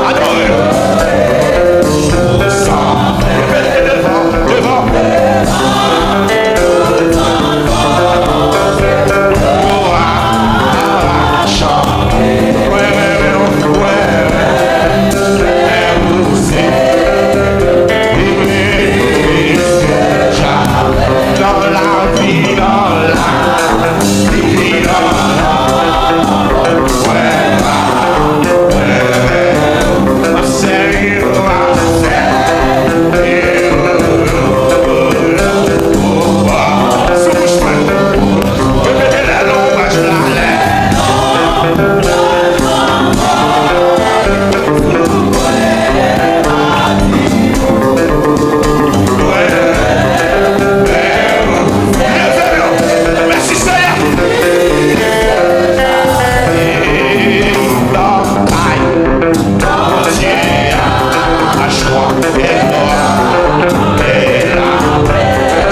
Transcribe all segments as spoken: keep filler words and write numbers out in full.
Adore. Repete devan, devan. Mèsi, Senyè. Bondye a, lajwa e glwa e lapè,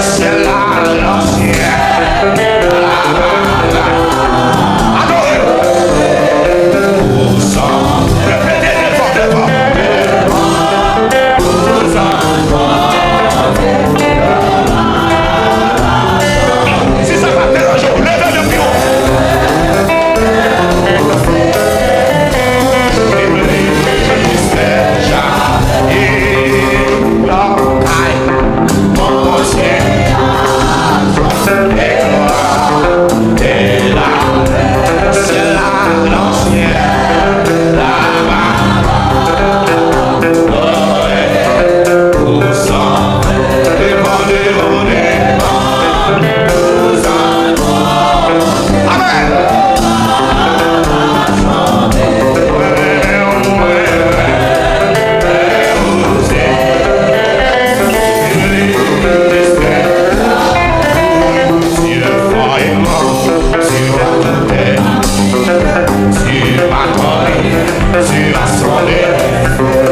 syèl la, lansyen. Adore. Repete devan, devan. Si sa pa deranje w, leve men pi wo.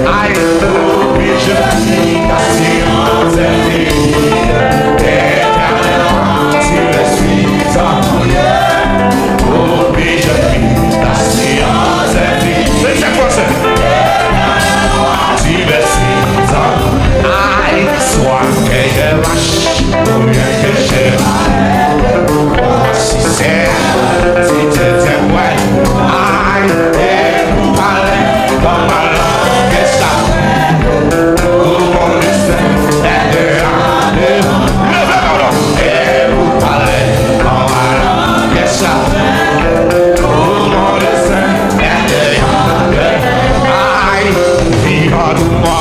Ay, obligé, ta si anzè peyi, etènèlman, si lèspri sa mouye, obligé, ta si anzè peyi. Se sa k pase. Ti lèspri sa mouye. Ay, swa kèyè mach. Oubyen ke se si se si se se mwen. Ay, e pou pale kòman langaj sa fè pou moun se lè de a de. Leve men w non. E pou pale kòman langaj sa fè pou moun se lè de a de. Ay, vivan nou mò.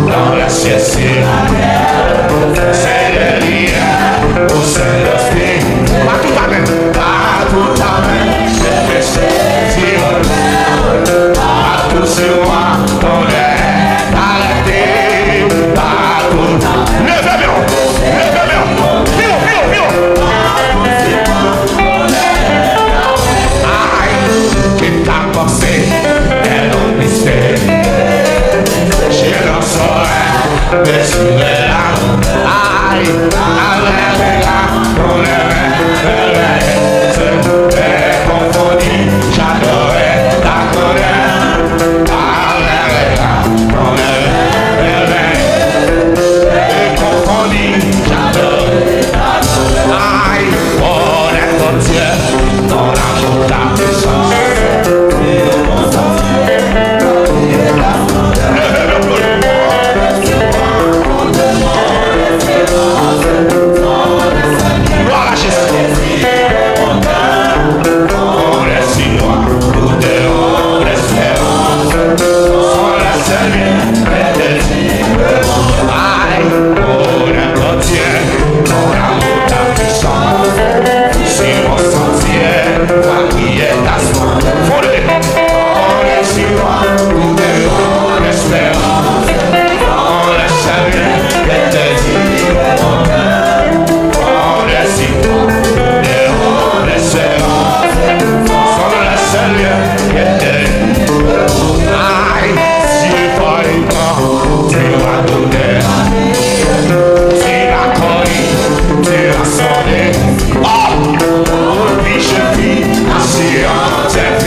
Dans le ciel, c'est la terre. C'est le lien au sein de l'esprit. Pas tout à même. Pas tout à même. Je te saisis. Pas tout sur moi. Ton lait arrêté. Pas tout à même. Leve men w. Leve men w. Pi wo, pi wo, pi wo. Ay, ke ta panse, è non mistè. Je n'en saurais mesurer la. Ay, avec la colère, le reste est confondu. J'adorerai ta colère. Avec la colère, le reste est confondu. J'adorerai ta colère. Ay, oh, la colère. Ton amour, ta puissance. Gloire à Jésus. Mon espérance, mon espérance, son la seule mienne. Ay, mon entier, ton amour, ta puissance, sur mon sentier, toi qui es ta source. Fondé, fondé sur moi, où de mon espérance, dans le salut, je te dis, mon cœur, fondé sur toi, où de mon espérance, dans le salut, je te dis, ay, si toi et moi, tu vas donner la vie, si la colline, tu vas sonner. Oh! Puis je vis assis en terre.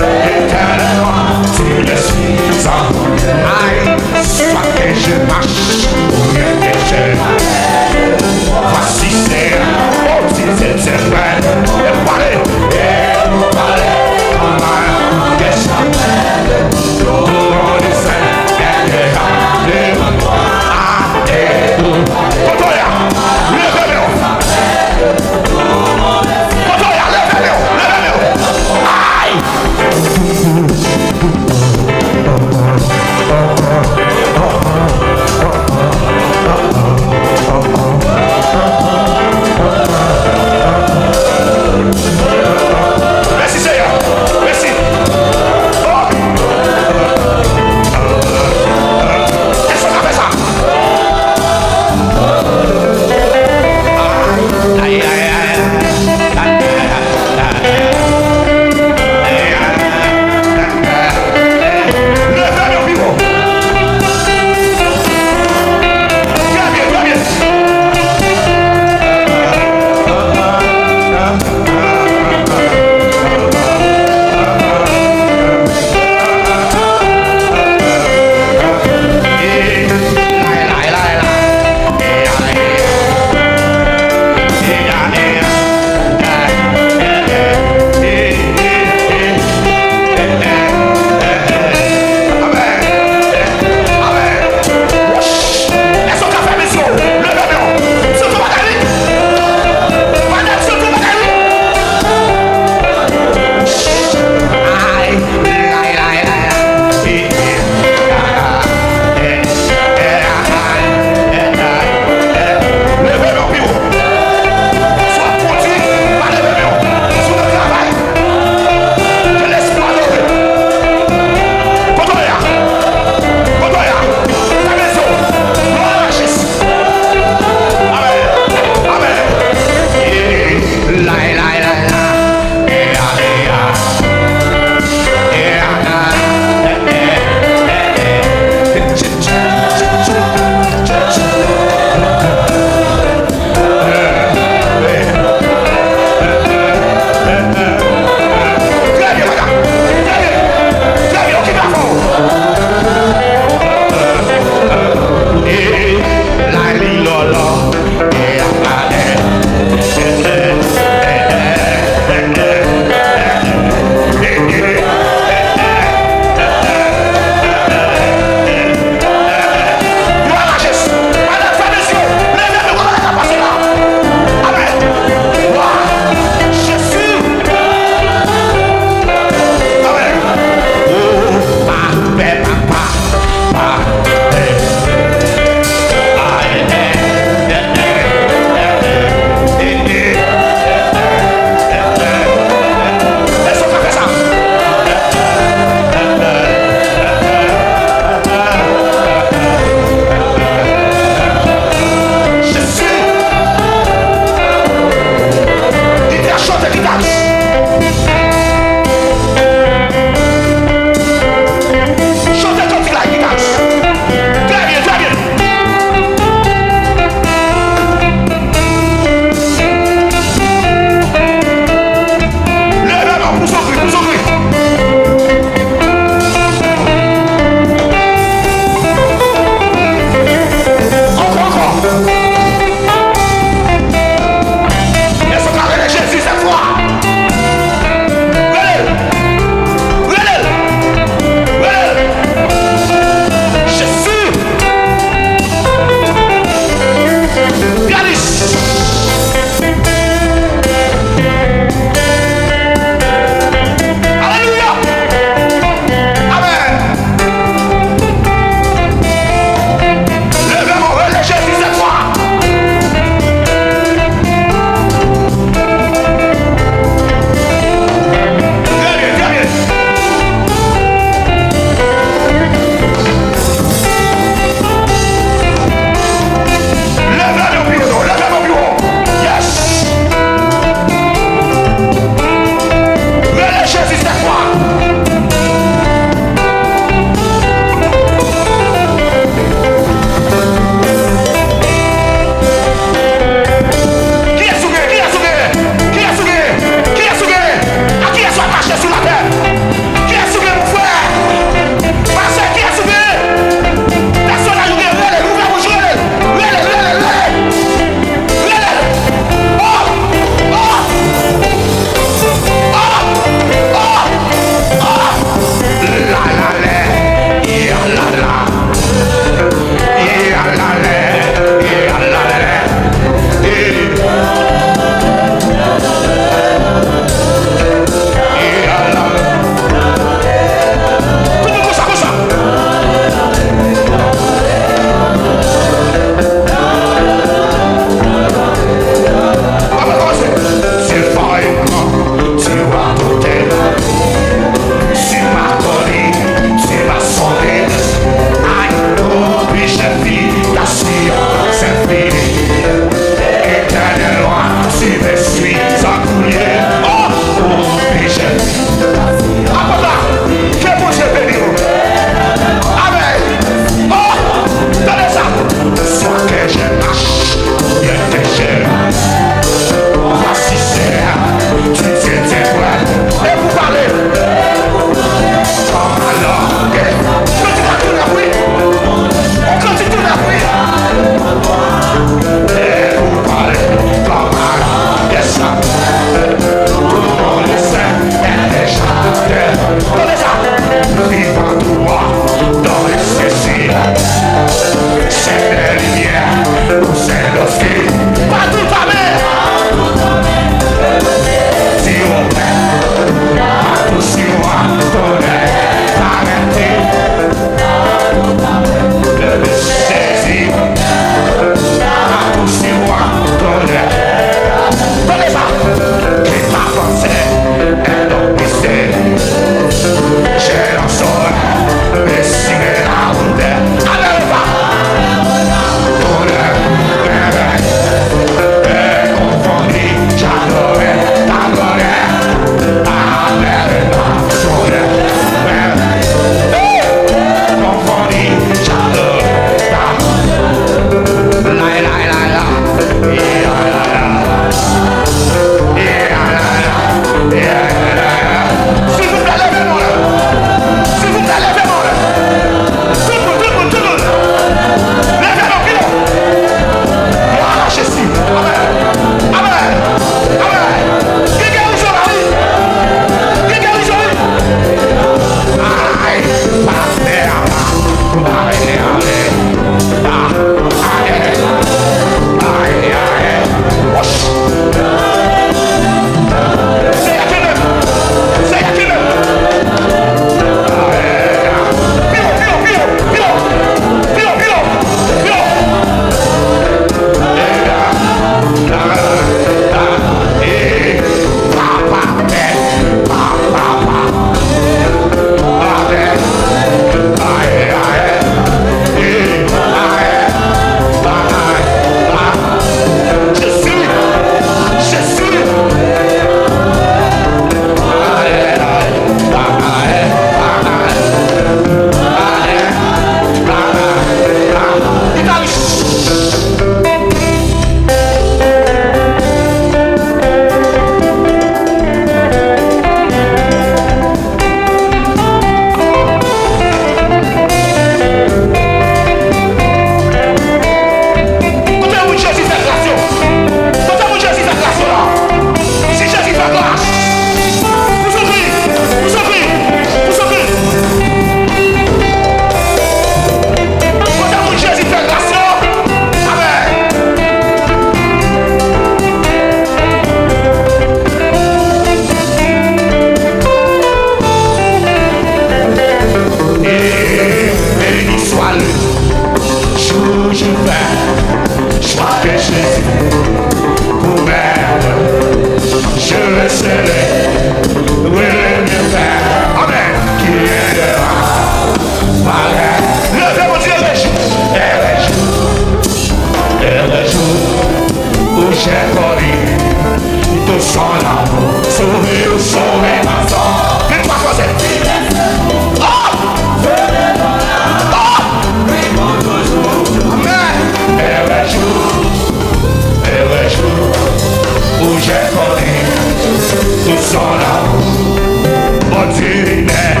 Ordinaire,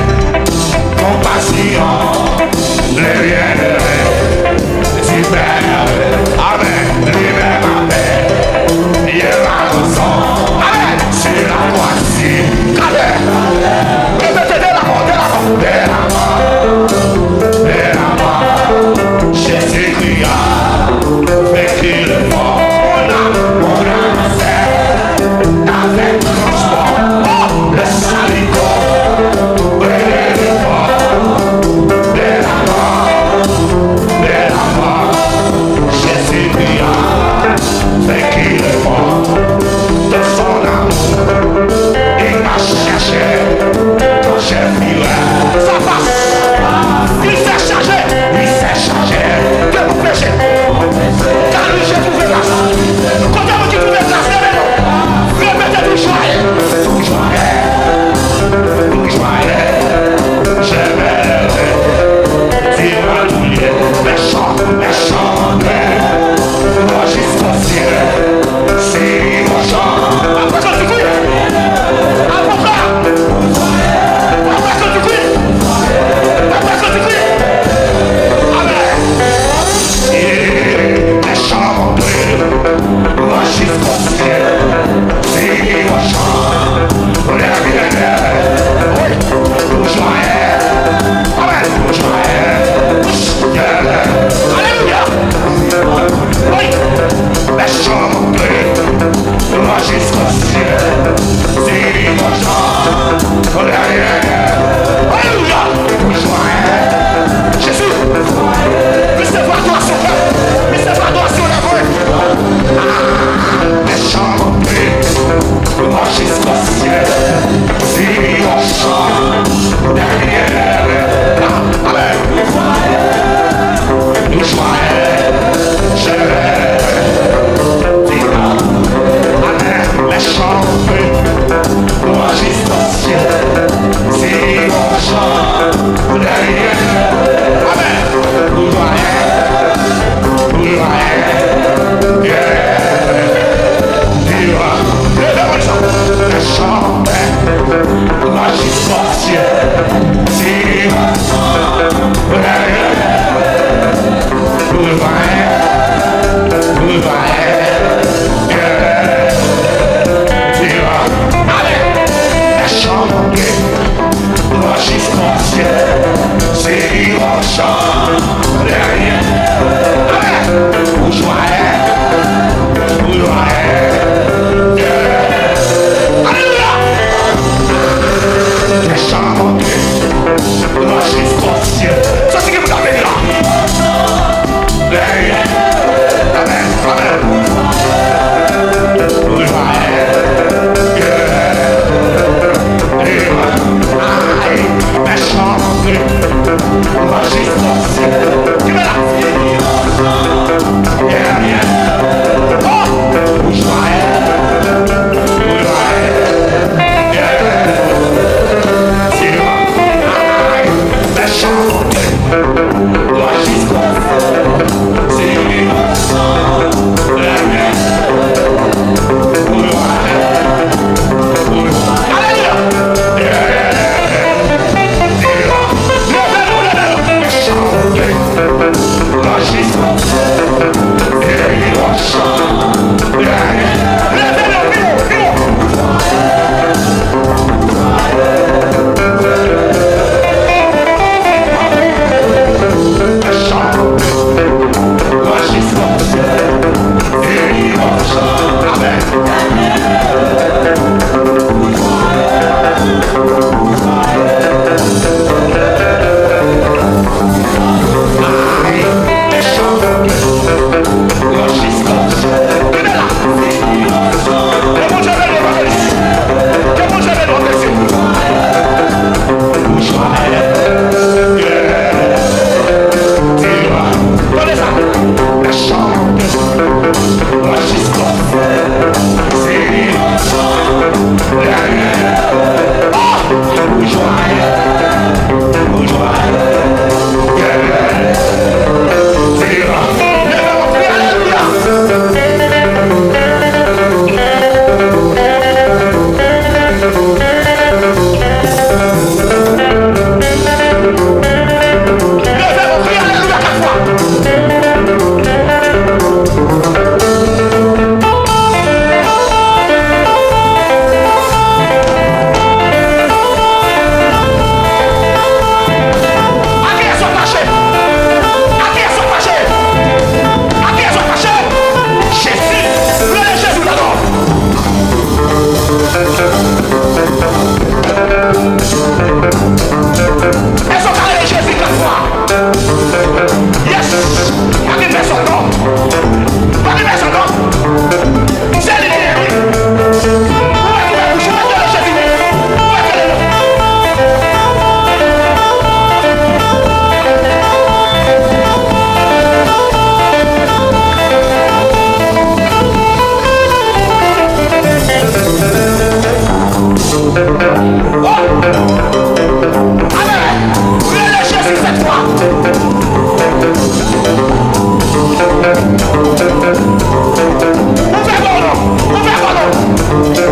compassion, les bienheureux, divers, amen, lui-même appelle, il m'a raison, amen, sur la croix, si, amen. Répétez, dès la mort, dès la mort, dès la mort, dès la mort, Jésus-Christ a vaincu le mort. Mon âme, mon âme, c'est avec transport, oh, le salut, oh, le mort, de la mort, de la mort, Jésus-Christ a vaincu le mort. De son amour, il m'a cherché quand j'ai viré. Ça passe. Il s'est chargé, il s'est chargé de mon péché. Car lui, j'ai trouvé grâce. Kote moun ki twouve gras, leve non. Repete tou, jwaye. Tou jwaye. Tou jwaye. Je vais dire à tous les méchants, méchants, jusqu'au ciel. Si mon chant. Apre kantik, wi. Apre kantik, wi. Apre kantik, wi. Apre kantik, wi. Amen. Méchant, va jusqu'au ciel. Si on chante les bienheureux, oui, pour joyeux, amen, pour joyeux, alléluia, oui, méchant, va jusqu'au ciel. Si on chante les bienheureux, alléluia, pour joyeux, Jésus, recevez adoration, recevez adoration, la foi. Ah, méchant, va jusqu'au ciel. Si on chante derrière, amen. Nous joyeux, je vais dire, amen. Méchant, va jusqu'au ciel. Si on chante derrière, amen. Nous joyeux, nous joyeux, yeah. Leve mwen sa. Chanpè, majistra, si. Ale, chanpè. Majistra, si. Alelouya! Alelouya! Soti ki pou ta beni la. Amen, amen.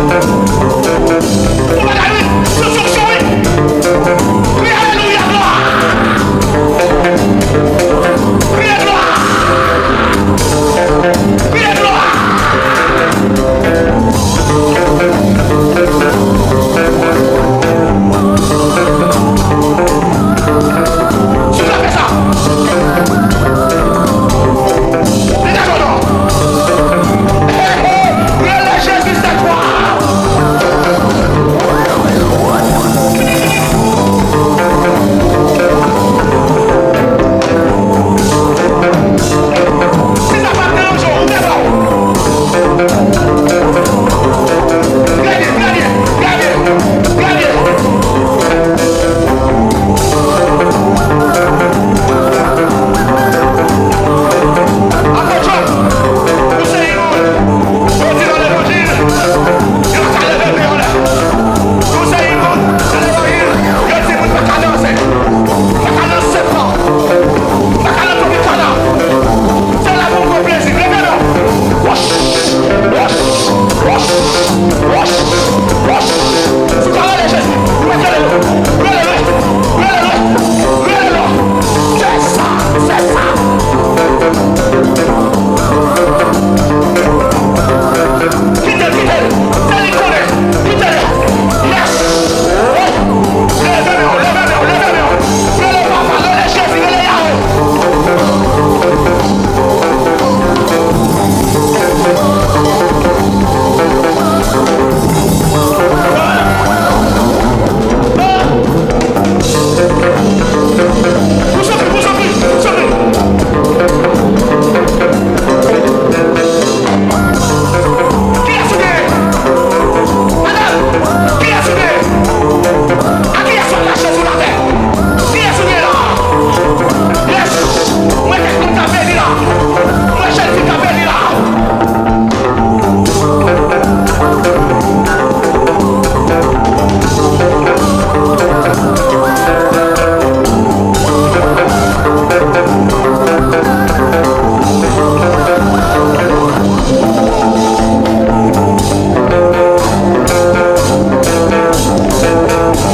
Yon bagay, wi. Se yon onksyon, wi. Kriye alelouya, glwa. Kriye glwa. Kriye glwa. Si w ta fè sa. Degaje w non. Hey, hey, rele Jezi sèt fwa. Si sa pa t deranje w, ou te ba w. Gade, gade, gade, gade. Apot Job, ou se yon moun, yo di nan levanjil, yo pa ka leve men anlè. Ou se yon moun, nan levanjil, yo di moun pa ka danse. Pa ka nan sèpan. Pa ka nan tropikana. Se la pou m pran plezi. Leve men w. Wòch, wòch, wòch, wòch, wòch. Si w pa rele Jezi, ou mèt rele l. Rele l, rele l, rele l. Se sa, se sa. Kite l, kite l. Se li k konnen. Kite l. Yes. Leve men w, leve men w, leve men w. Rele papa, rele Jezi, rele Yawe. Kiyès ou ye? Madanm, kiyès ou ye? A kiyès w ap mache sou latè? Kiyès ou ye la? Yes! Mwen kèk moun k ap beni la. Mwen jèn fi k ap beni la.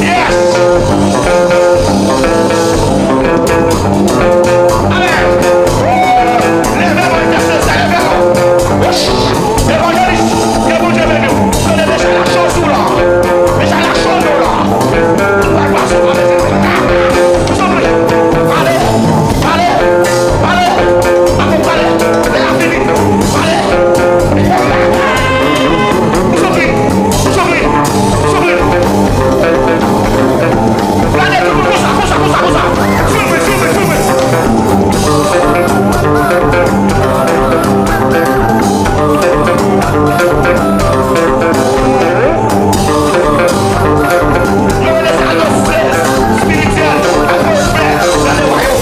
Yes! Amen! Leve men w, leve men w. Evanjelis, ke Bondye beni w. Tande deja la cho sou la. Deja la cho nou la. Ou pral pase w pa bezwen. Ou sanble. Pale, pale, pale. Akonpanye. Lè a fini. Pale. Soufri, soufri, soufri. Gade tout moun konsa, konsa, konsa, konsa. Soufri, soufri, soufri. Yo rele sa doktrin espirityèl ak respè nan le wayòm.